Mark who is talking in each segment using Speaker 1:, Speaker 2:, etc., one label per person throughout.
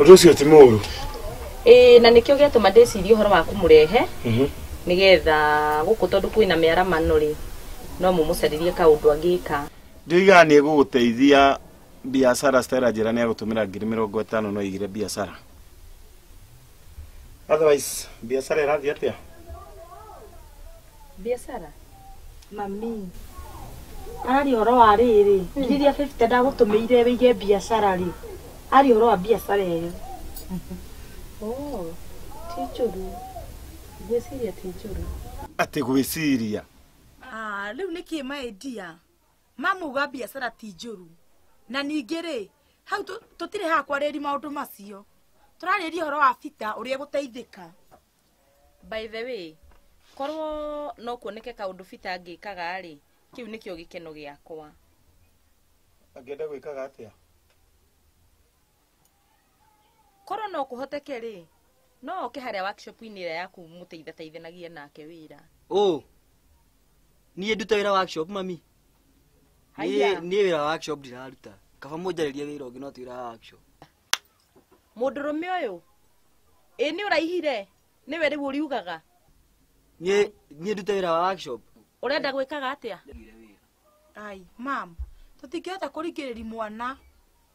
Speaker 1: Ũndũ ũcio ti mũũru.
Speaker 2: Ĩĩ na nĩkĩo gĩatũma ndĩcirie ũhoro wa kũmũrehe nĩgetha gũkũ tondũ kwĩna mĩaramano rĩ no mũmũcarĩrie kaũndũ angĩka.
Speaker 1: Ndiga nĩ egũgũteithia biacara Stella njĩra nĩ agũtũmĩra 50,000 no igire biacara. Otherwise biacara ĩrathiĩ atĩa?
Speaker 2: Biacara?
Speaker 3: Mami araria ũhoro wa rĩrĩ ngiri iria 50 ndagũtũmĩire wĩige biacara rĩ aria ũhoro wa biacara ĩyo.
Speaker 2: Oh, ti njũru. Ngwĩciria ti njũru.
Speaker 1: Atĩ gwĩciria?
Speaker 3: Ah, rĩu nĩkĩ maendia mamuga biacara ti njũru na ningĩ rĩ hau tũtirĩ haha kwarĩria maũndũ macio tũrarĩria ũhoro wa Peter ũrĩa gũteithĩka.
Speaker 2: By the way, korwo no kuoneke kaũndũ Peter angĩkaga rĩ kĩu nĩkĩo gĩkeno gĩakwa.
Speaker 1: Angĩenda gwĩkaga atĩa?
Speaker 2: Korwo no kũhoteke rĩ no oke harĩa workshop-inĩ ĩrĩa yaku mũteithateithanagia nake wĩra.
Speaker 4: Oh, niĩ ndute wĩra workshop mami. Niĩ wĩra wa workshop ndiraruta. Kaba mũnjarĩrie wĩra ũngĩ no ti wĩra wa workshop.
Speaker 2: Mũndũrũme ũyũ ĩ nĩ ũraihire nĩwe rĩu ũriugaga.
Speaker 4: Niĩ ndute wĩra wa workshop.
Speaker 2: Ũrenda gwĩkaga atĩa?
Speaker 3: Ai, mam, tũtingĩhota kũringĩrĩria mwana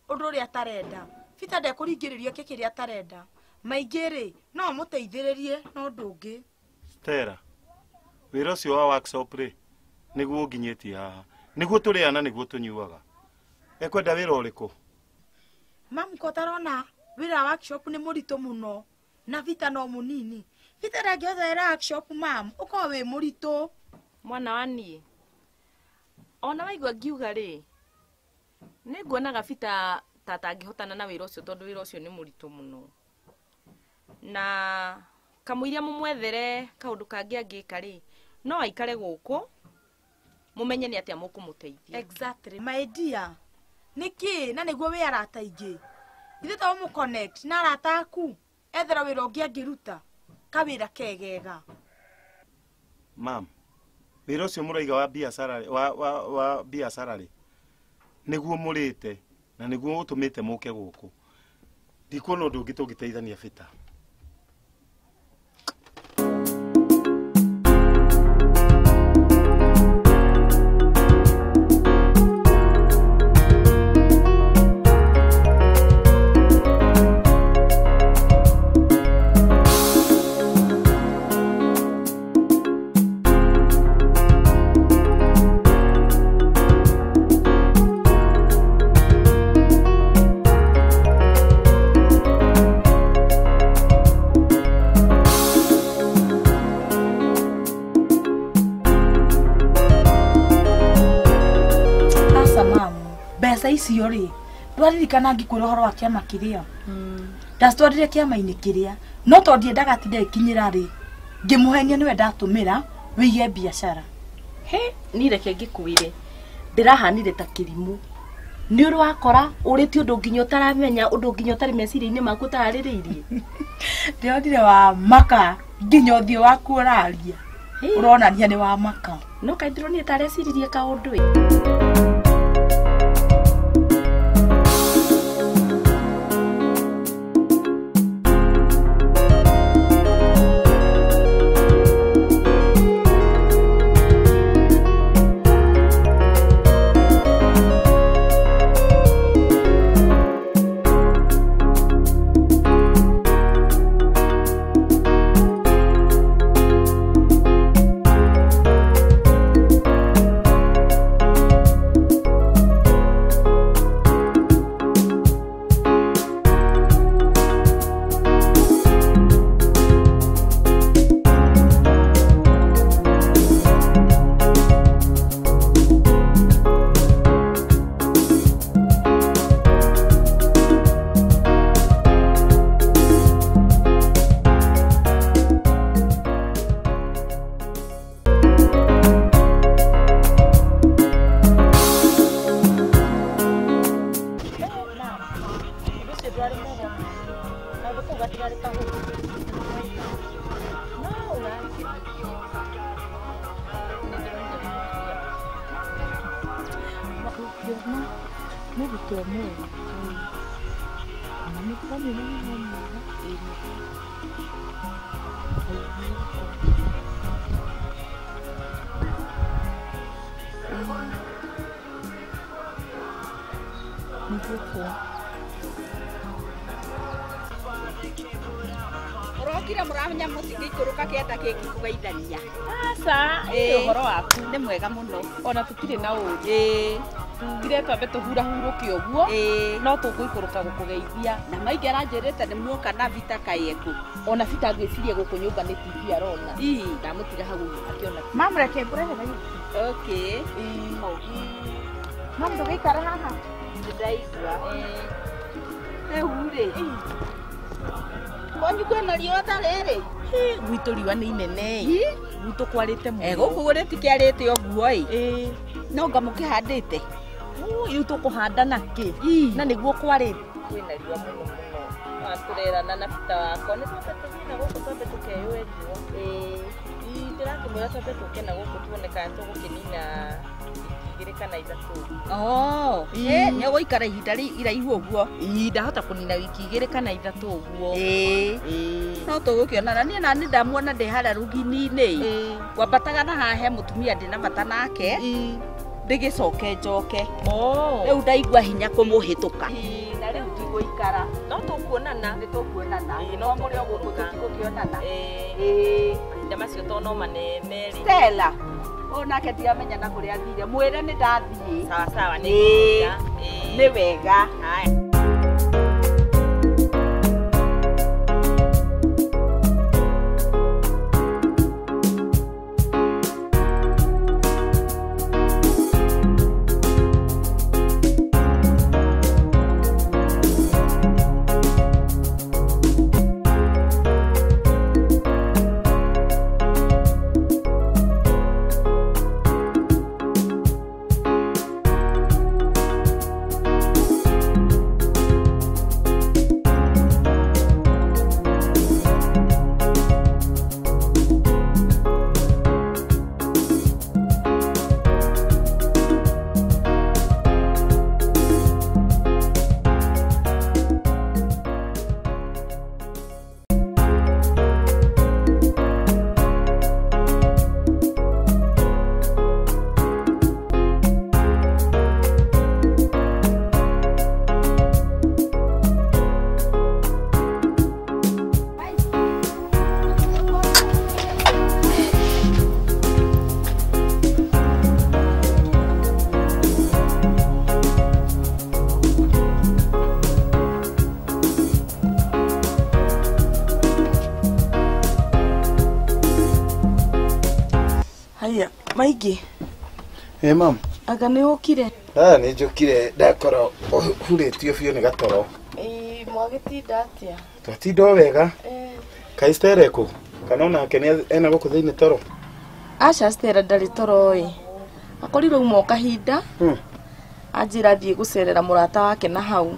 Speaker 3: ũndũ ũrĩa atarenda. Peter ndekũringĩrĩrio eke kĩrĩa atarenda. Maingĩ rĩ no mũteithĩrĩrie na ũndũ ũngĩ.
Speaker 1: Stella, wĩra ũcio wa workshop rĩ nĩguo ũnginyĩtie haha. Nĩguo tũrĩana nĩguo tũnyuaga. Ekwenda wĩra ũrĩkũ?
Speaker 3: Mam, ko ũtarona wĩra wa workshop nĩ mũritũ mũno na Peter no mũnini. Peter ndangĩhota wĩra wa workshop mam, ũkorwo wĩ mũritũ.
Speaker 2: Mwana wa niĩ ona waigua ngiuga rĩ nĩ nguonaga Peter ta atangĩhotana na wĩra ũcio tondũ wĩra ũcio nĩ mũritũ mũno na kamũiria mũmwethere kaũndũ kangĩ angĩka rĩ no aikare gũkũ mũmenye nĩ atĩa mũkũmũteithia.
Speaker 3: Exactly my dear, nĩkĩ na nĩguo wĩ arata aingĩ ithuĩ to ũmũ connect na arata aku ethera wĩra ũngĩ angĩruta kawĩra kegega.
Speaker 1: Mam, wĩra ũcio mũraiga wa biacara wa biacara rĩ nĩguo mũrĩte na nĩguo ũtũmĩte mũke gũkũ. Ndikuona ũndũ ũngĩ tũngĩteithania Peter.
Speaker 3: Mbeca icio rĩ ndwaririkana ngĩkwĩra ũhoro wa kĩama kĩrĩa ndacitwarire kĩama-inĩ kĩrĩa no tondũ ndiendaga atinde ĩkinyĩra rĩ ngĩmũhenia nĩwe ndatũmĩra wĩige biacara.
Speaker 2: He niĩ reke ngĩkwĩre ndĩrahanire ta kĩrimũ nĩ ũrĩ wakora ũrĩtie ũndũ nginya ũtaramenya ũndũ nginya ũtarĩ meciria-inĩ maku ũtaharĩrĩirie.
Speaker 3: Ndĩronire wa maka nginya ũthiũ waku ũraria ũronania nĩ wa maka
Speaker 2: no kaĩ ndĩronire ta areciririe kaũndũ ĩ.
Speaker 3: Mũrutwo mwega na Nyũkwa nĩ ũhoro mwega. Nĩgũkũ.
Speaker 5: Ũrokire mũramenya mũtingĩikũrũka kĩanda kĩngĩ kũgeithania.
Speaker 2: Aca, ĩ ũhoro waku
Speaker 5: nĩ mwega mũno.
Speaker 2: Ona tũtirĩ na ũru. Ĩĩ. Tugire twambe tũhurahurũke ũguo. Ĩĩ. No tũgũikũrũka gũkũgeithia.
Speaker 5: Na maingĩ aranjĩrĩte nĩ muoka na Vita kaĩ ekũ.
Speaker 2: Ona Vita ngwĩciria gũkũ nyũmba nĩ TV arona.
Speaker 5: Ĩĩ.
Speaker 2: Ndamũtiga hau akĩona.
Speaker 3: Mam reke ngũrehere gĩtĩ.
Speaker 5: Okay.
Speaker 3: Mam ndũgĩikare haha.
Speaker 5: Nĩndaigua. Rĩu rĩ. Kwanyu kwĩna riũa ta rĩrĩ?
Speaker 2: Gwitũ riũa nĩ inene. Gwitũ kwarĩte mũno.
Speaker 5: Gũkũ gũtikĩarĩte ũguo ĩ. No nga mũkĩhandĩte?
Speaker 2: Rĩu tũkũhanda nakĩ? Na nĩguo kwarĩte. Kwĩna riũa mũno mũno. Tũrerana na Vita wakwa nĩ twambe tũthiĩ na gũkũ twambe tũkeyũe riũa. Ndĩrakĩmwĩra twambe tũke na gũkũ tuone kana tũgũkĩnina wiki 2 kana 3.
Speaker 5: Oh, nĩ ũgũikara ihinda iraihu ũguo?
Speaker 2: Ĩĩ, ndahota kũnina wiki 2 kana 3 ũguo.
Speaker 5: Ĩĩ. No tũgũkĩonana niĩ na nĩ ndamuona ndĩ harĩa rũgini-inĩ. Ngwambataga na haha he mũtumia ndĩ na bata nake. Ndĩgĩcoke njoke. Rĩu ndaigua hinya kũmũhĩtũka. Na rĩu ndigũikara.
Speaker 2: No tũkuonana.
Speaker 5: Nĩ tũkuonana.
Speaker 2: No
Speaker 5: mũrĩ o gũkũ tũtigũkĩonana.
Speaker 2: Ĩĩ. Mahinda macio to no manene rĩ.
Speaker 5: Stella. Ũyũ nake ndiramenya na kũrĩa athire. Mwĩre nĩ ndathiĩ.
Speaker 2: Sawa sawa nĩ
Speaker 5: ngũmwĩra. Nĩ wega.
Speaker 2: Haya.
Speaker 3: Maingĩ.
Speaker 1: Ĩ mam.
Speaker 3: Anga nĩ ũkire?
Speaker 1: Nĩ njũkire ndakora hurĩtio biũ nĩ gatoro.
Speaker 3: Ĩ mwagĩtinda atĩa?
Speaker 1: Twatinda o wega. Kaĩ Stella ekũ? Kana onake ena gũkũ thĩinĩ toro?
Speaker 3: Aca Stella ndarĩ toro ĩ. Akorirwo uma o kahinda. Anjĩra thiĩ gũcerera mũrata wake na hau.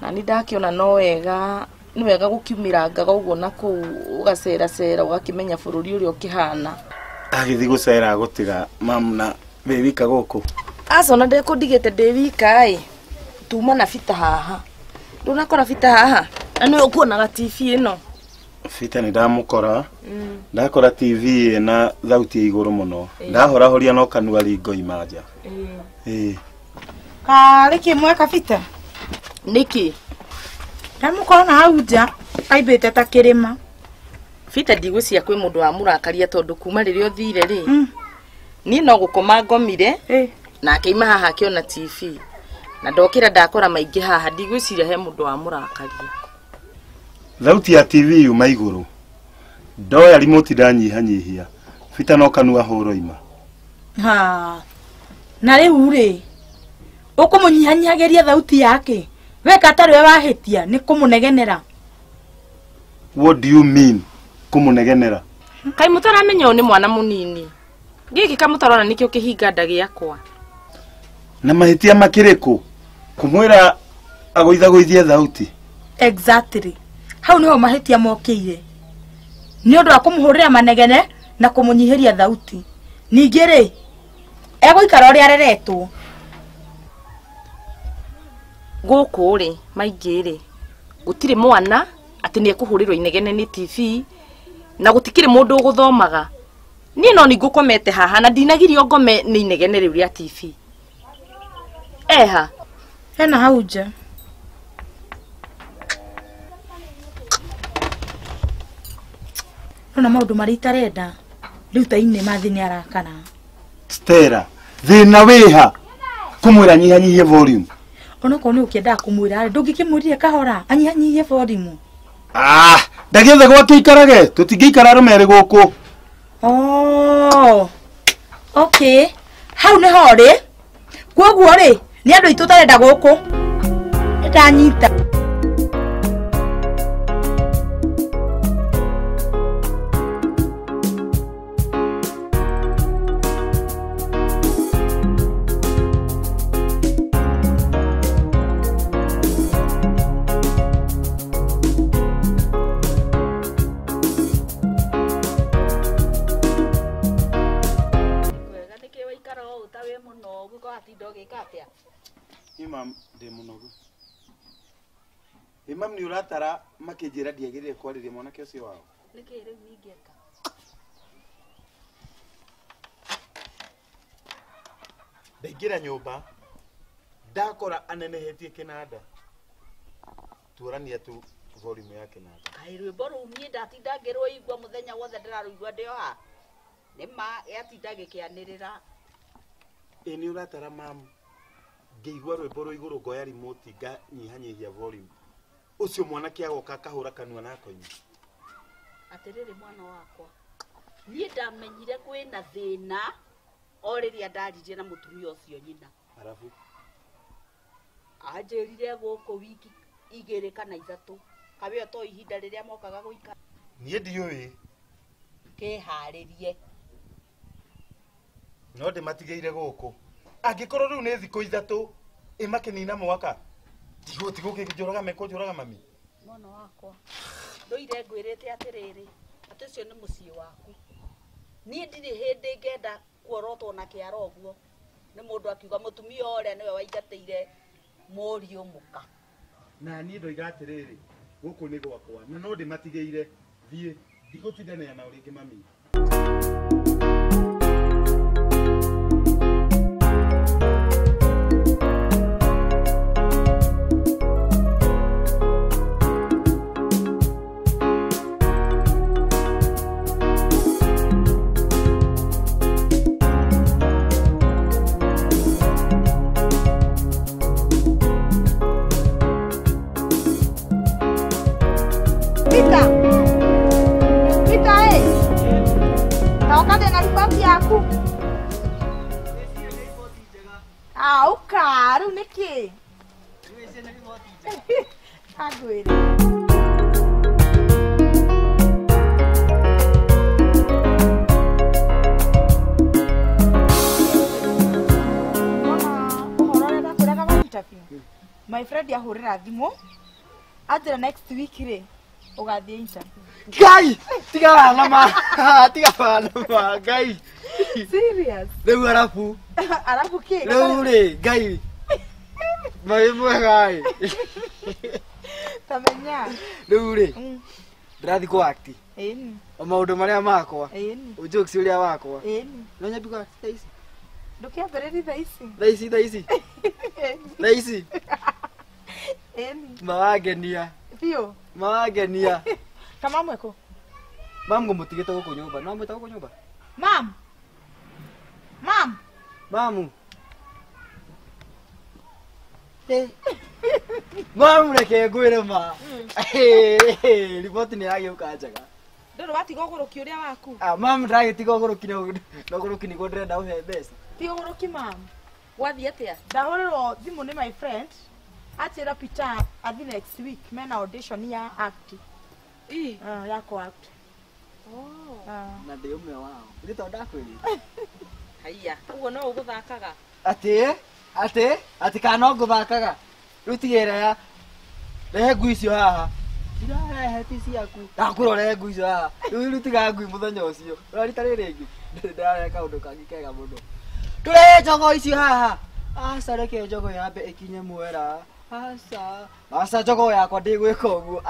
Speaker 3: Na nĩ ndakĩona no wega, nĩ wega gũkiumĩrangaga ũguo na kũu ũgaceracera ũgakĩmenya bũrũri ũrĩa ũkĩhana.
Speaker 1: Agĩthiĩ gũcera gũtiga mam na wĩ wika gũkũ.
Speaker 3: Aca ona ndekũndigĩte ndĩ wika ĩ. Tuma na Vita haha. Ndũnakora Vita haha? Na nĩwe ũkuonaga TV ĩno.
Speaker 1: Vita nĩ ndamũkora. Ndakora TV ĩna thauti ya igũrũ mũno. Ndahorahoria no kanua ringoima nja. Ĩĩ.
Speaker 3: Karĩ kĩ mweka Vita? Nĩkĩ? Ndamũkora na hau nja aimbĩte ta kĩrĩma. Vita ndigwĩciria kwĩ mũndũ wamũrakaria tondũ kuma rĩrĩa ũthire rĩ. Niĩ no gũkoma ngomire na akĩima haha akĩona TV. Na ndokĩra ndakora maingĩ haha ndigwĩciria he mũndũ wamũrakaria.
Speaker 1: Thauti ya TV yuma igũrũ. Ndoya remote ndanyihanyihia. Vita no kanua hũroima.
Speaker 3: Ha. Na rĩu rĩ ũkũmũnyihanyihagĩria thauti yake. Weka atarĩ we wahĩtia nĩ kũmũnegenera.
Speaker 1: What do you mean kũmũnegenera?
Speaker 2: Kaĩ mũtaramenya ũyũ nĩ mwana mũnini. Gĩkĩ kamũtarona nĩkĩo kĩhinga nda gĩakwa.
Speaker 1: Na mahĩtia makĩrĩ kũ? Kũmwĩra agũithagũithie thauti.
Speaker 3: Exactly. Hau niho mahĩtia mokĩire. Nĩ ũndũ wa kũmũhũrĩra manegene na kũmũnyihĩria thauti. Ningĩ rĩ egũikara ũrĩa areretwo.
Speaker 2: Gũkũ rĩ maingĩ rĩ Gũtirĩ mwana atĩ nĩ ekũhũrĩrwo inegene nĩ TV na gũtikĩrĩ mũndũ ũgũthomaga. Niĩ no ningũkomete haha na ndinagirio ngome nĩ inegene rĩu rĩa TV. Eha.
Speaker 3: Hena hau nja. Nona maũndũ marĩa itarenda rĩu ta ine mathi nĩ arakara.
Speaker 1: Stella, thĩna wĩha kũmwĩra nyihanyihie volume.
Speaker 3: Onokorwo nĩ ũkĩendaga kũmwĩra ndũngĩkĩmwĩrire kahora anyihanyihie volume.
Speaker 1: Ah, ndagĩethe gwake ikarage tũtingĩikara arũme erĩ gũkũ.
Speaker 3: Oh. Okay. Hau nĩho rĩ. Kwoguo rĩ nĩ andũ aitũ ũtarenda gũkũ. Ndanyita.
Speaker 1: Imam ndĩ mũnogu. Imam nĩ ũratara makĩnjĩra ndiagĩrĩire kwarĩria mwanake ũcio wao.
Speaker 5: Nĩkĩ rĩu ningĩka?
Speaker 1: Ndaingĩra nyũmba ndakora anenehetie kĩnanda. Tuorania tu volume ya kĩnanda.
Speaker 5: Kaĩ rwĩmbo rũu niĩ ndatinda ngĩrũigua mũthenya wothe ndĩrarũigua ndĩ o haha. Nĩ ma gĩatinda gĩkĩanĩrĩra.
Speaker 1: Ĩ nĩ ũratara mamu ngĩigua rwĩmbo rwa igũrũ ngoya remote nganyihanyihia volume. Ũcio mwanake agoka akahũra kanua na akoima.
Speaker 5: Atĩrĩrĩ mwana wakwa, niĩ ndamenyire kwĩna thĩna o rĩrĩa ndaririe na mũtumia ũcio nyina.
Speaker 1: Arabu
Speaker 5: anjĩrire gũkũ wiki igĩrĩ kana ithatũ kawe to ihinda rĩrĩa mokaga gũikara.
Speaker 1: Niĩ ndiũĩ.
Speaker 5: Kĩharĩrie.
Speaker 1: No ndĩmatigĩire gũkũ. Angĩkorwo rĩu nĩ thikũ ithatũ ĩmakĩnina mwaka tigũkĩnjũraga mekũnjũraga mami.
Speaker 5: Mwana wakwa ndũire ngwĩrĩte atĩrĩrĩ atĩ ũcio nĩ mũciĩ waku. Niĩ ndirĩ hĩndĩ ngenda kuorotwo na kĩara ũguo nĩ mũndũ akiuga mũtumia ũrĩa nĩwe waingatĩire mũriũ mũka.
Speaker 1: Na niĩ ndoiga atĩrĩrĩ gũkũ nĩ gwakwa na no ndĩmatigĩire thiĩ ndigũtindanĩra nao rĩngĩ mami.
Speaker 3: My friend yahũrĩra thimũ atĩra next week rĩ ũgathiĩ interview.
Speaker 4: Ngai tiga wana ma tiga wana ma Ngai.
Speaker 3: Serious.
Speaker 4: Rĩu arabu.
Speaker 3: Arabu kĩ?
Speaker 4: Rĩu rĩ Ngai. Mai mwega ĩ.
Speaker 3: Tamenya.
Speaker 4: Rĩu rĩ ndĩrathiĩ kũ act.
Speaker 3: Ĩni.
Speaker 4: O maũndũ marĩa makwa.
Speaker 3: Ĩni.
Speaker 4: O jokes ũrĩa wakwa.
Speaker 3: Ĩni.
Speaker 4: No nyambi kũ act thaa ici.
Speaker 3: Ndũkĩambĩrĩrie thaa ici.
Speaker 4: Thaa ici thaa ici. Thaa ici.
Speaker 3: Ĩni.
Speaker 4: Mawangenia.
Speaker 3: Biũ.
Speaker 4: Mawangenia.
Speaker 3: Kama mweko.
Speaker 4: Mam ngũmũtigĩte gũkũ nyũmba. No mwĩta gũkũ nyũmba?
Speaker 3: Mam. Mam.
Speaker 4: Mamu. Mamu reke ngwĩre ma. Riboti nĩ yagĩũka njega.
Speaker 3: Ndũrĩ watiga ũgũrũki ũrĩa waku?
Speaker 4: Ah, mamu ndagĩtiga ũgũrũki na ũgũrũki nĩguo ndĩrenda ũhe mbeca.
Speaker 3: Ti ũgũrũki mam.
Speaker 2: Wathiĩ atĩa?
Speaker 3: Ndahũrĩrwo thimũ nĩ my friend atĩra Peter athi next week mena audition ya act.
Speaker 2: Ii.
Speaker 3: Ya ko act.
Speaker 2: Oh.
Speaker 4: Na ndĩ ũmwe wao. Ithe to ndakwĩrire.
Speaker 2: Haiya, ũguo no ũgũthakaga.
Speaker 4: Atĩ atĩ atĩ kana no ngũthakaga. Rĩu tigĩra ya rehe ngui icio haha. Ndirarehe ti ciaku. Ndakwĩra ũrehe ngui icio haha. Rĩu tiga ngui mũthenya ũcio. Ũrarita rĩrĩ rĩngĩ. Ndĩrarehe kaũndũ kangĩ kega mũno. Tũrehe njogo icio haha. Aca reke njogo yambe ĩkinye mwera. Aca. Aca jogoo yakwa ndigwika uguo.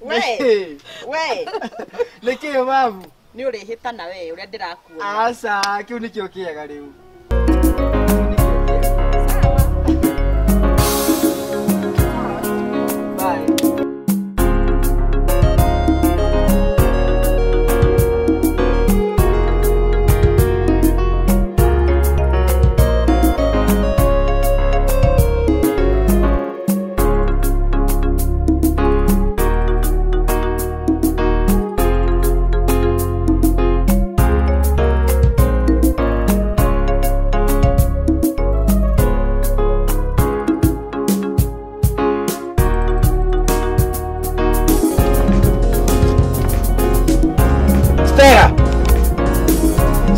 Speaker 2: We. We.
Speaker 4: Niki mamu?
Speaker 2: Ni urihitana we uria ndirakuona.
Speaker 4: Aca, kiu nikio kiega riu.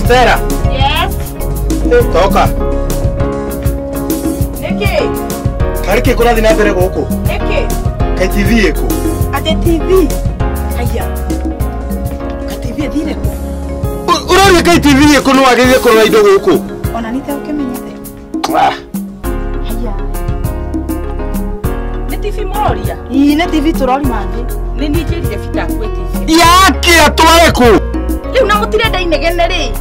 Speaker 1: Stella.
Speaker 2: Yes.
Speaker 1: Toka.
Speaker 2: Niki.
Speaker 1: Kariki kurathi na mbere guku.
Speaker 2: Niki.
Speaker 1: Kai TV iku.
Speaker 3: Ate TV. Haya. Ka TV ethire ku.
Speaker 1: Uroria kai TV iku no wagirire kurora indo guku.
Speaker 3: Ona nite ukimenyete.
Speaker 1: Ah.
Speaker 3: Haya.
Speaker 2: Ni TV moria.
Speaker 3: Ii ni TV turori mangi.
Speaker 2: Ni ni njirire Peter kwe TV.
Speaker 1: Yake atware ku.
Speaker 2: Riu na mutirenda inegene ri.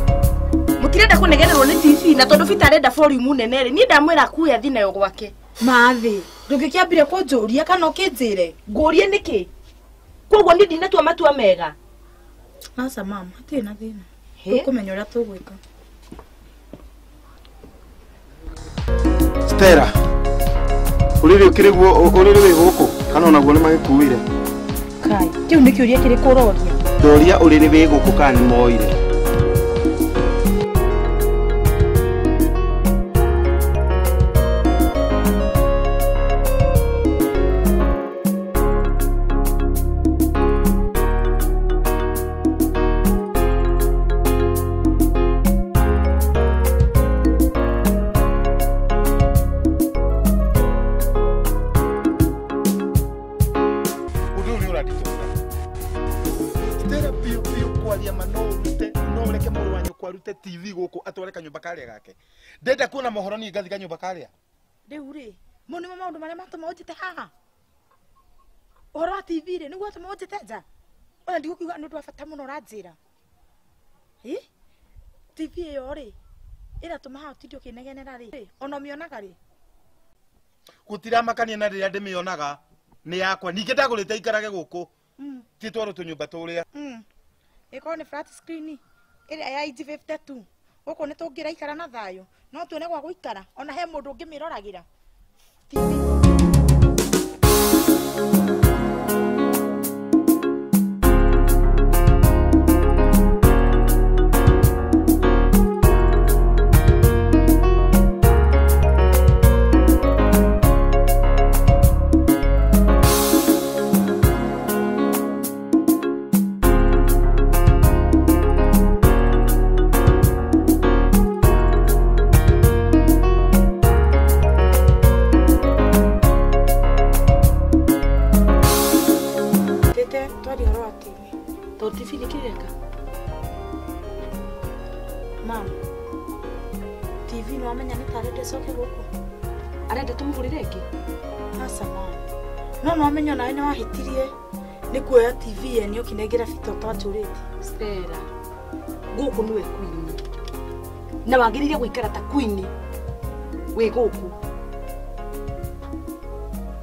Speaker 2: Mutirenda kunegererwo ni TV na tondu Peter arenda volume nene ri. Ni ndamwira kuya thi nayo gwake.
Speaker 3: Mathi, ndungikiambire kunjuria kana ukinjire?
Speaker 2: Ngurie niki? Koguo ni ndinatua matua mega.
Speaker 3: Aca mama, hatirĩ na thĩna. Tũkũmenya ũrĩa tũgwĩka.
Speaker 1: Stella. Ũrĩrĩ ũkĩrĩ guo ũrĩrĩ wĩ gũkũ kana onaguo nĩ magĩkuire?
Speaker 3: Kai, kĩu nĩ kĩũria kĩrĩkũ ũroria?
Speaker 1: Ndoria ũrĩrĩ wĩ gũkũ kana nĩ moire? TV guku atware kanyumba karia gake ndenda kuona mohoro ni ngathi kanyumba karia
Speaker 3: riu ri mo nimo maundu maria matuma unjite haha uhoro wa TV ri niguo atuma unjite nja ona ndigukiuga ni undu wa bata muno uranjira TV iyo ri iratuma haha utinde ukinegenera ri ona umionaga ri
Speaker 1: gutiramakania na riria ndimionaga ni yakwa ningi ndagurite ikarage guku ti twarwo tunyumba turia
Speaker 3: ikorwo ni flat screen ĩrĩa ya inji 52 gũkũ nĩ tũngĩraikara na thayũ no tuone gwa gũikara ona he mũndũ ũngĩmĩroragĩra TV. Mom, TV no amenya nĩ tarĩ coke gũkũ.
Speaker 2: Arenda tũmũgũrĩre ĩngĩ?
Speaker 3: Aca mom. No no amenya nawe nĩ wahĩtirie nĩ kuoya TV yene ũkĩnengera Peter ũtanjũrĩtie.
Speaker 2: Stella, gũkũ nĩwe queen. Na wagĩrĩire gũikara ta queen wĩ gũkũ.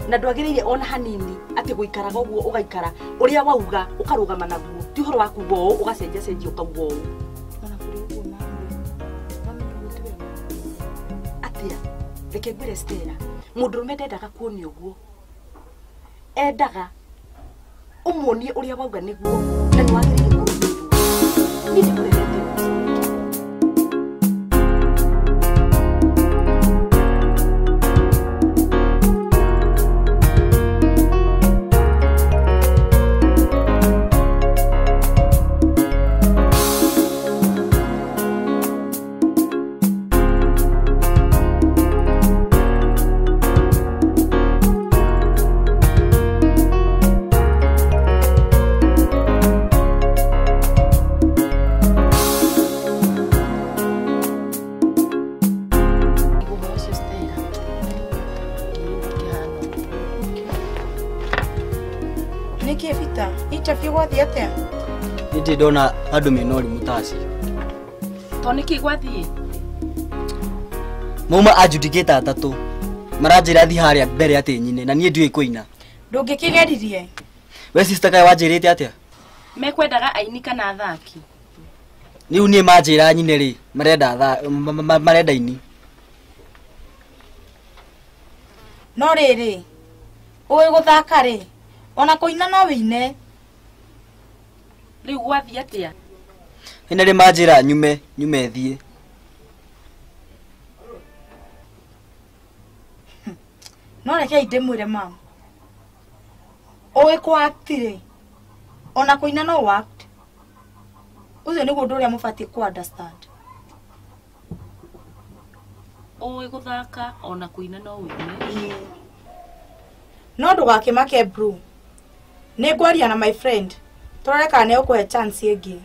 Speaker 2: Na ndwagĩrĩire ona hanini atĩ gũikaraga ũguo ũgaikara ũrĩa wauga ũkarũgama naguo ti ũhoro wa kuuga ũũ ũgacenjia cenjia ũkauga ũũ. Atia reke ngwĩre Stella mũndũrũme ndendaga kuonio ũguo endaga ũmuonie ũrĩa wauga nĩguo na nĩ wagĩrĩire kũrũmĩrĩrwo. Niĩ ndikũrerete ũguo.
Speaker 3: Niki Peter, interview gwathiĩ atĩa?
Speaker 4: Nĩ ndona andũ mena ũrimũ ta acio.
Speaker 2: To nĩkĩ gwathiĩ?
Speaker 4: Mauma adjudicator atatũ maranjĩra thiĩ harĩa mbere atĩ nyine na niĩ ndiũĩ kũina.
Speaker 3: Ndũngĩkĩgeririe?
Speaker 4: We sister kaĩ wanjĩrĩte atĩa?
Speaker 2: Mekwendaga aini kana athaki?
Speaker 4: Rĩu niĩ manjĩra nyine rĩ marenda marenda ini.
Speaker 3: No rĩrĩ ũĩ gũthaka rĩ ona kũina no wĩine.
Speaker 2: Rĩu gwathiĩ atĩa?
Speaker 4: Nĩ rĩ manjĩra nyume nyume thiĩ.
Speaker 3: No reke ndĩmwĩre mama. Ũĩ kũ act rĩ ona kũina no act. Ũcio nĩguo ũndũ ũrĩa mũbatiĩ kũ understand.
Speaker 2: Ũĩ gũthaka ona kũina no wĩine.
Speaker 3: No ndũgakĩmake bro. Nĩ ngwaria na my friend. Tũrore kana nĩ ũkũhe chance ĩngĩ.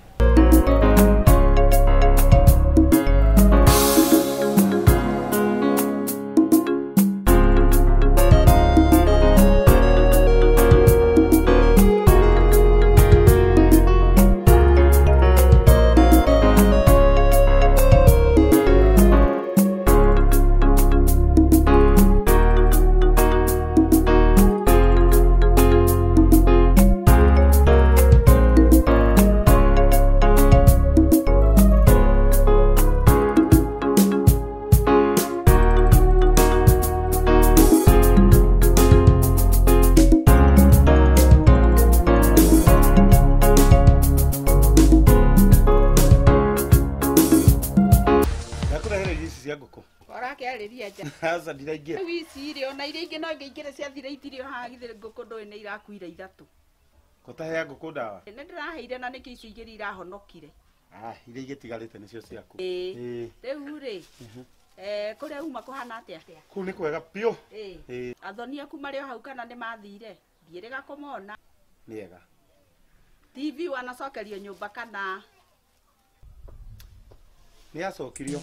Speaker 1: Aca ndiraingĩra.
Speaker 5: Rĩu ici rĩ ona iria ingĩ no ingĩingĩre ciathire itirio haha githĩ ngũkũ ndũĩ nĩ irakuire ithatũ.
Speaker 1: Kũtahe ngũkũ ndawa?
Speaker 5: Nĩ ndĩraheire na nĩkĩo icio igĩrĩ irahonokire.
Speaker 1: Ah, iria igĩtigarĩte nĩcio ciaku.
Speaker 5: Ĩĩ. Rĩu rĩ kũrĩa uma kũhana atĩa?
Speaker 1: Kũu nĩ kwega biũ.
Speaker 5: Ĩĩ. Athoni aku marĩ o hau kana nĩ mathire? Ndiĩrĩga kũmona.
Speaker 1: Nĩ ega.
Speaker 5: TV wanacokerio nyũmba kana?
Speaker 1: Nĩ yacokirio.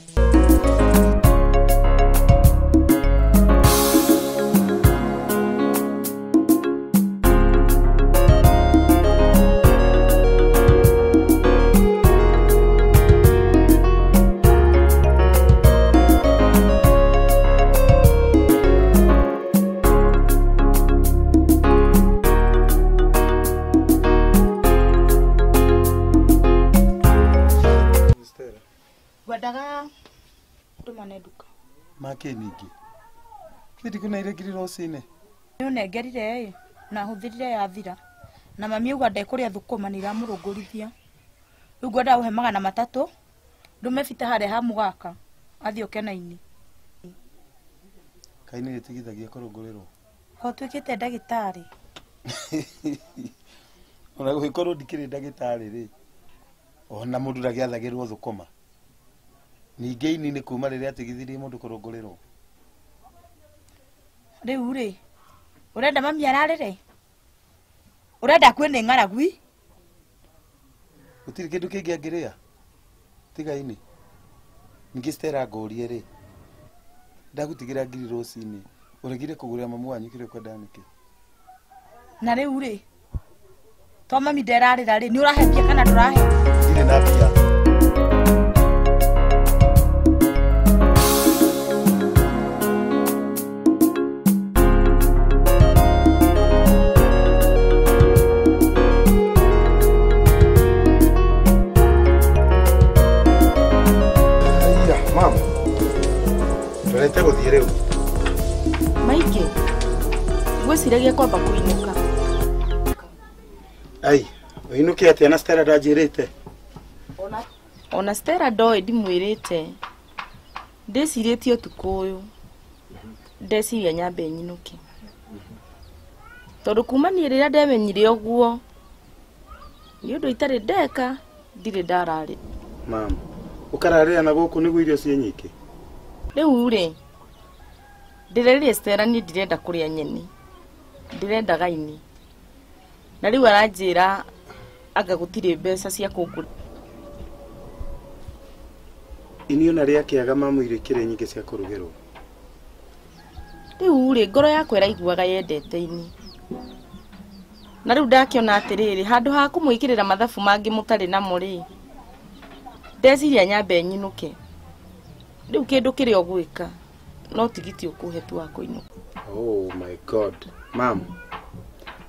Speaker 3: Ngwendaga ndũmane nduka.
Speaker 1: Make ningĩ. Githĩ ndikũneire ngiri rũcinĩ?
Speaker 3: Nĩ ũnengerire ĩ na hũthĩrire yathira. Na mami auga ndekũrĩa thũkũma nĩ iramũrũngũrithia. Rĩu ngwendaga ũhe 300 ndũme Bita harĩa ha mũgaka athiĩ oke na ini.
Speaker 1: Kaĩ nĩ rĩtigithagia kũrũngũrĩrwo?
Speaker 3: Ko ũtuĩkĩte ndagĩtarĩ?
Speaker 1: Ona gũgĩkorwo ndikĩrĩ ndagĩtarĩ rĩ ona mũndũ ndagĩathagĩrwo thũkũma. Ningĩ ini nĩ kuma rĩrĩa atigithirie mũndũ kũrũngũrĩrwo.
Speaker 3: Rĩu rĩ ũrenda mami ararĩre? Ũrenda akue nĩ ng'aragui?
Speaker 1: Gũtirĩ kĩndũ kĩngĩ angĩrĩa tiga ini. Ningĩ Stella ngũrie rĩ ndagũtigĩra ngiri rũcinĩ ũregire kũgũrĩra mamu wanyu kĩrĩa ũkwendaga nĩkĩ?
Speaker 3: Na rĩu rĩ to mami nderarĩra rĩ nĩ ũrahe mbia kana ndũrahe?
Speaker 1: Ndirĩ na mbia.
Speaker 2: Maingĩ ngwĩciragia kwamba kũinũka.
Speaker 1: Ai, ũinũke atĩa na Stella ndanjĩrĩte?
Speaker 2: Ona Stella ndoĩ ndimwĩrĩte. Ndĩcirĩtie ũtukũ ũyũ. Ndeciria nyambe nyinũke. Tondũ kuma niĩ rĩrĩa ndemenyire ũguo nĩ ũndũ itarĩ ndeka ndirĩ ndararĩ.
Speaker 1: Mama, ũkararĩra na gũkũ nĩguo irio ciĩ nyingĩ?
Speaker 2: Rĩu rĩ ndĩrerire Stella niĩ ndirenda kũrĩa nyeni ndĩrendaga ini na rĩu aranjĩra anga gũtirĩ mbeca cia kũngũra.
Speaker 1: Ini ona rĩakĩaga mamu irio ikĩrĩ nyingĩ cia kũrugĩrwo.
Speaker 2: Rĩu rĩ ngoro yakwa ĩraiguaga yendete ini. Na rĩu ndakiona atĩrĩrĩ handũ ha kũmwĩkĩrĩra mathabu mangĩ mũtarĩ namo rĩ ndeciria nyambe nyinũke. Rĩu kĩndũ kĩrĩa ũgwĩka no tigiti ũkũhe tu wa kũinũka.
Speaker 1: Oh my God. Mam.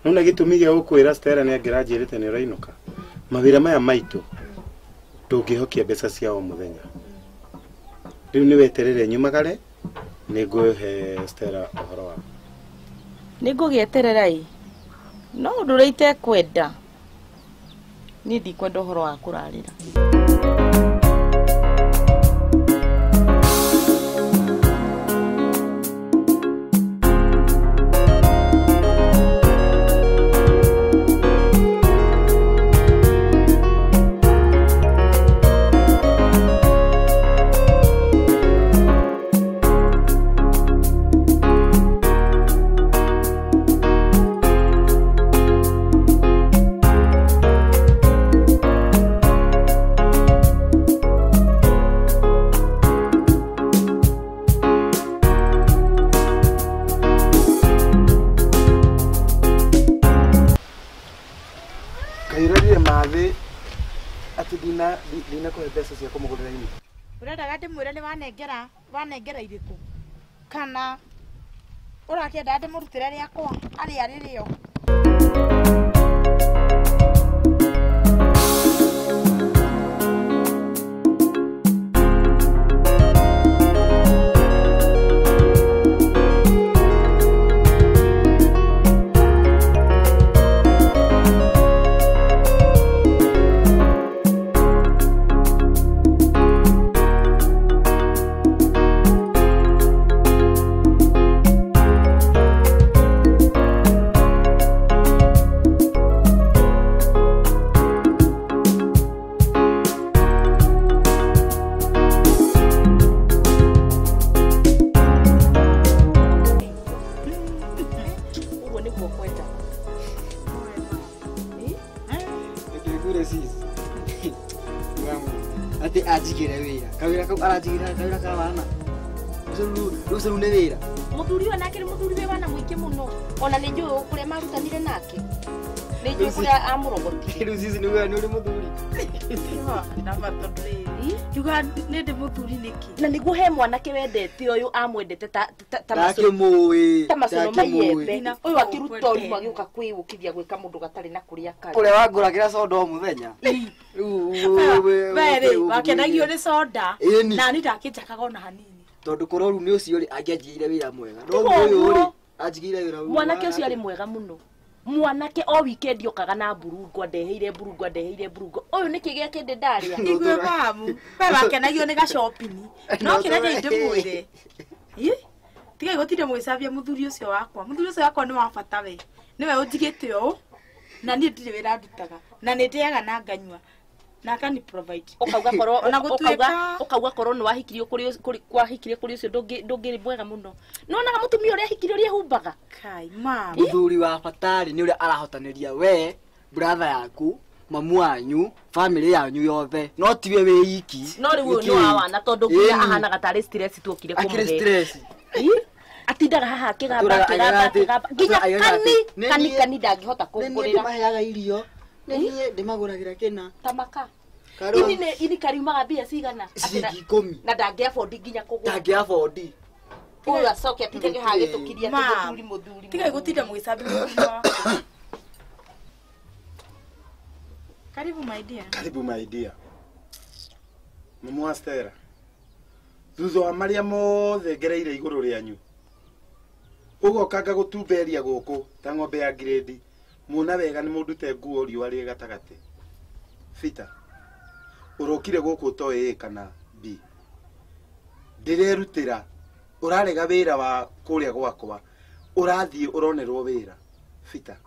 Speaker 1: Nona gĩtũmi gĩa gũkwĩra Stella nĩ angĩranjĩrĩte nĩ ũrainũka. Mawĩra maya maitũ ndũngĩhokia mbeca cia o mũthenya. Rĩu nĩ weterere nyumagare nĩ ngũhe Stella ũhoro wa.
Speaker 2: Nĩ ngũgĩeterera ĩ. No ũndũ ũrĩa itekwenda. Niĩ ndikwenda ũhoro wa kũrarĩra.
Speaker 3: Wanengera iriku kana urakienda ndimurutire riakwa aria ririo.
Speaker 2: Muthuri ũyũ nake nĩ muthuri wĩ wana mũingĩ mũno ona nĩ njũĩ kũrĩa marutanire nake nĩ njũĩ kũrĩa amũrogotire.
Speaker 4: Rĩu cici nĩ ũrĩ mũthuri.
Speaker 3: Njuga nĩ ndĩ mũthuri nĩkĩ?
Speaker 2: Na nĩguo he mwanake wendete ũyũ amwendete ta
Speaker 4: ndakĩmũĩ
Speaker 2: ta macono maiembe ũyũ akĩruta ũrimũ agĩũka kwĩũkithia gwĩka mũndũ gatarĩ na kũrĩa karĩ.
Speaker 4: Ũrĩa wangũragĩra soda o mũthenya.
Speaker 3: We rĩ wakenagio nĩ soda na niĩ ndakĩnjakaga ona hanini.
Speaker 4: Tondu korwo nĩ ũcio rĩ angĩanjigĩire wĩra mwega no ũyũ rĩ anjigĩire wĩra
Speaker 2: mwanake ũcio arĩ mwega mũno. Mwanake o weekend okaga na mburungo andeheire mburungo andeheire mburungo ũyũ nĩkĩ gĩake ndĩ ndarĩa.
Speaker 3: Igue mamu we wakenagio nĩ gacopini no kĩrĩa ndĩmwĩre tigai gũtinda mũgĩcambia mũthuri ũcio wakwa. Mũthuri ũcio wakwa nĩ wa bata we nĩwe ũnjigĩte ũũ na niĩ ndirĩ wĩra ndutaga na nĩ ndĩaga na nganyua na akani provide.
Speaker 2: Ukauga korwo ukauga korwo ni wahikirio kuri kwahikirio kuri ucio ndungiri mwega muno. Nonaga mutumia uria ahikirio uria humbaga.
Speaker 3: Kai mama.
Speaker 4: Muthuri wa batari ni uria arahotaniria we brother yaku mamu wanyu family yanyu yothe no tiwe wi iki.
Speaker 2: No riu ni wa wana tondu nginya ahanaga tari stress tuokire
Speaker 4: kumuhe. Akiri stress.
Speaker 2: Atindaga haha akigamba akigamba nginya kani kani ndangihota kungurira.
Speaker 4: Ndimaheaga irio niĩ ndimagũragĩra kĩna
Speaker 2: tamaka. Ini kariumaga mbia cigana
Speaker 4: ciringi 10
Speaker 2: na ndangĩ afford nginya kũgũra.
Speaker 4: Ndangĩ afford.
Speaker 2: Ũyũ acoke atindage haha gĩtũkiria atĩ mũthuri mũthuri.
Speaker 3: Tigai gũtinda mũgĩcambia mũthuri wakwa. Karibu my dear.
Speaker 1: Karibu my dear. Mamu wa Stella. Thutha wa marĩa mothe ngereire igũrũ rĩanyu ũgoka ngagũtumberia gũkũ ta ng'ombe ya grade muona wega nĩ mũndũ te nguo riũa rĩ gatagatĩ. Fita ũrokire gũkũ ũtoĩ A kana B. Ndĩrerutĩra ũrarega wĩra wa kũrĩa gwakwa ũrathiĩ ũronerwo wĩra. Fita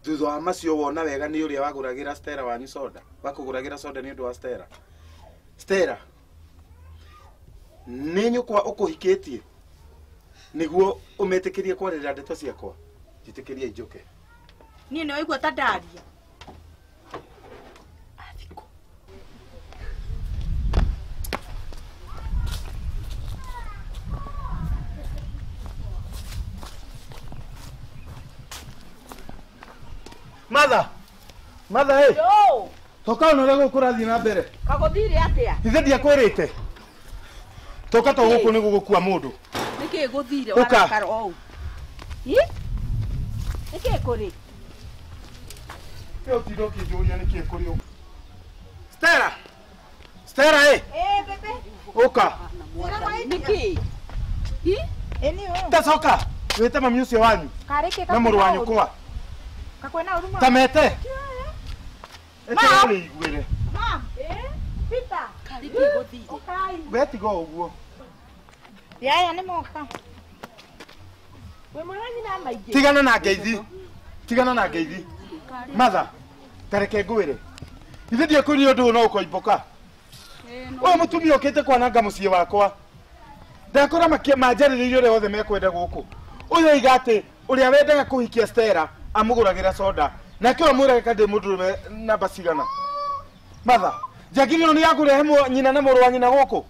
Speaker 1: thutha wa macio wona wega nĩ ũrĩa wagũragĩra Stella wanyu soda wakũgũragĩra soda nĩ ũndũ wa Stella. Stella nĩ nyũkwa ũkũhikĩtie nĩguo ũmetĩkĩrie kwarĩrĩra ndeto ciakwa njĩtĩkĩrie njũke.
Speaker 3: Niĩ nĩ waigua ta ndaria.
Speaker 2: Athiko.
Speaker 1: Mother. Mother hey.
Speaker 5: Yo.
Speaker 1: Toka ono rego kurathi na mbere.
Speaker 5: Kagothire atia?
Speaker 1: Ithe ndiakwirite. Toka to guku ni gugukua mundu.
Speaker 5: Niki guthire warakara ou. Hi? Niki kuri?
Speaker 1: Yo tiro kinjuria niki kuri. Stella. Stella hey.
Speaker 3: Eh bebe.
Speaker 1: Uka.
Speaker 5: Niki. Hi?
Speaker 3: Eni o.
Speaker 1: Tacoka. Wite mami ucio wanyu.
Speaker 3: Karike
Speaker 1: na muru wanyu kwa.
Speaker 3: Kakwena uruma.
Speaker 1: Tamete.
Speaker 3: Ma.
Speaker 1: Iguire.
Speaker 3: Ma. Eh? Peter.
Speaker 5: Karike guthire.
Speaker 1: We tiga uguo.
Speaker 3: Yaya ni moka. We mwana nyina maingĩ.
Speaker 1: Tigana na ngeithi. Tigana na ngeithi. Mother, tareke ngwire. Ithe ndiakwĩrire ũndũ no ũkoimbũka. Ũyũ mũtumia ũkĩte kwananga mũciĩ wakwa. Ndakora manjarĩrĩirie ũrĩa othe mekwenda gũkũ. Ũyũ oiga atĩ ũrĩa wendaga kũhikia Stella amũgũragĩra soda. Nake ũyũ amwĩraga ndĩ mũndũrũme namba cigana. Mother, njagiri ĩno nĩ ya kũrehe nyina na mũrũ wa nyina gũkũ.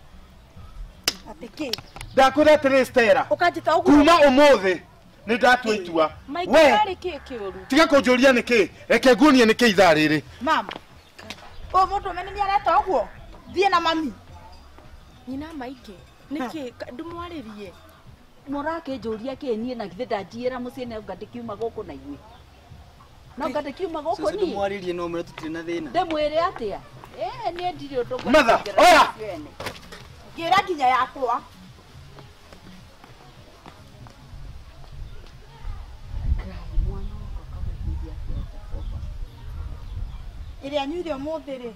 Speaker 3: Atĩ kĩ?
Speaker 1: Ndakwĩra atĩrĩ Stella.
Speaker 3: Ũkanjĩta ũguo.
Speaker 1: Kuma ũmũthĩ nĩ ndatua itua.
Speaker 2: We
Speaker 1: tiga kũnjũria nĩkĩ, reke nguonie nĩkĩ ithaa rĩrĩ.
Speaker 3: Mama. Ũyũ mũndũrũme nĩ areta ũguo. Thiĩ na mami.
Speaker 2: Nyina maingĩ. Nĩkĩ ndũmwarĩrie?
Speaker 5: Mũrakĩnjũria kĩ niĩ na githĩ ndanjiĩra mũciĩ na ngandĩkiuma gũkũ na inyuĩ. No ngandĩkiuma gũkũ niĩ.
Speaker 4: Ndũmwarĩrie no mwĩre tũtirĩ na thĩna.
Speaker 5: Ndĩmwĩre atĩa? Eh niĩ ndirĩ ũndũ.
Speaker 1: Mother, oya.
Speaker 3: Ngĩra nginya yakwa. Ĩrĩa nyuire ũmũthĩ rĩ,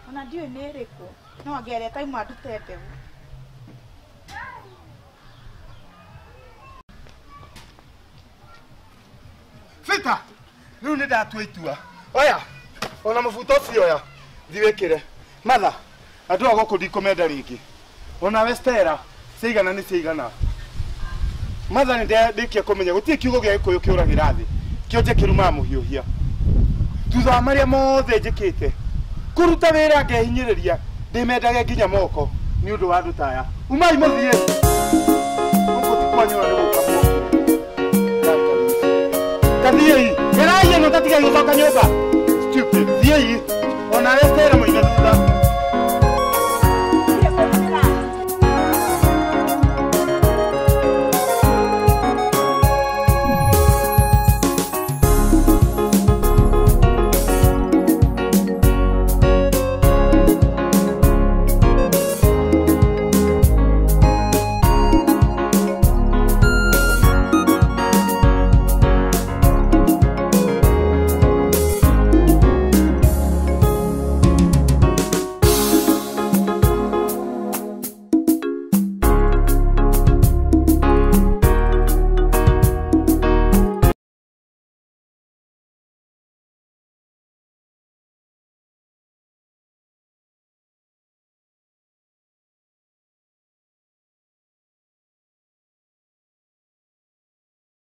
Speaker 3: ona ndiũĩ nĩ ĩrĩkũ, no anga ĩrĩa ĩtauma ndute mbeũ.
Speaker 1: Fita, rĩu nĩ ndatua itua. Oya, ona mũbuto ũcio oya, thiĩ wĩkĩre. Mother, andũ a gũkũ ndikũmenda rĩngĩ. Onawe Stella, ciaigana nĩ ciaigana. Mother nĩ ndĩkia kũmenya gũtirĩ kiugo gĩa Gĩkũyũ kĩũragĩra thĩ, kĩonje kĩrumaga mũhiũhia. Thutha wa marĩa mothe njĩkĩte, kũruta wĩra ngehinyĩrĩria, ndĩmendage nginya moko nĩ ũndũ wa andũ ta aya. Umai mũthiĩ. Gũkũ ti kwanyu na nĩ gũka mwokire. Tathiĩi, gerai ĩno tatigai gũcoka nyũmba. Stupid, thiĩi. Onawe Stella mũinũke.